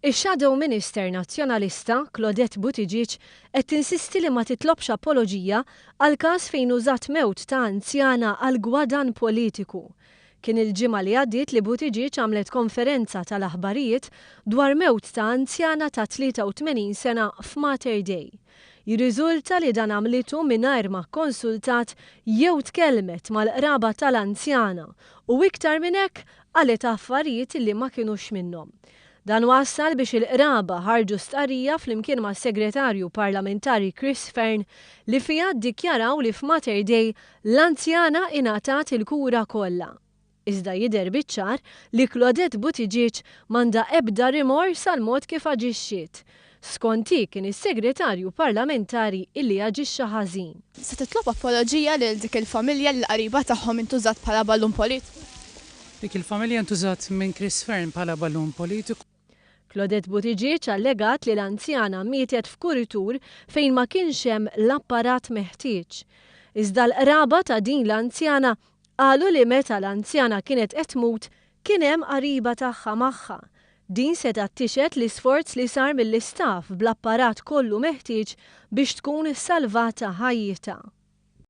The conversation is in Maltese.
Ix-Shadow Minister Nazzjonalista, Claudette Buttigieg, qed tinsisti li ma titlobx apoloġija għal każ fejn użat mewt ta' anzjana għal gwadann politiku. Kien il-ġimgħa li għaddiet li Buttigieg għamlet konferenza tal-aħbarijiet dwar mewt ta' anzjana ta' 83 sena f'Mater Dei. Jirriżulta li dan għamlitu mingħajr ma kkonsultat jew tkellmet mal-qraba tal-anzjana u iktar minn hekk qalet affarijiet li ma kinux minnhom. Dan wassal biex il-qraba ħarġu stqarrija flimkien mas-Segretarju Parlamentari Chris Fearne li fiha ddikjaraw li f'Mater Dei l-anzjana ingħatat il-kura kollha. Iżda jidher biċ-ċar li Claudette Buttigieg m'għandha ebda rimors għall-mod kif aġixxiet. Skont hi kien is-Segretarju Parlamentari illi aġixxa ħażin. Se titlob apoloġija lil dik il-familja li l-qariba tagħhom intużat bħala ballun politiku? Dik il-familja ntużat minn Chris Fearne bħala ballun politiku. Claudette Buttigieg allegat li l-anzjana mietet f'kuritur fejn ma kienx hemm l-apparat meħtieġ. Iżda l-qraba ta' din l-anzjana qalu li meta l-anzjana kienet qed tmut kien hemm qariba tagħha magħha. Din setgħet tixhed l-isforz li sar mill-istaff bl-apparat kollu meħtieġ biex tkun salvata ħajjitha.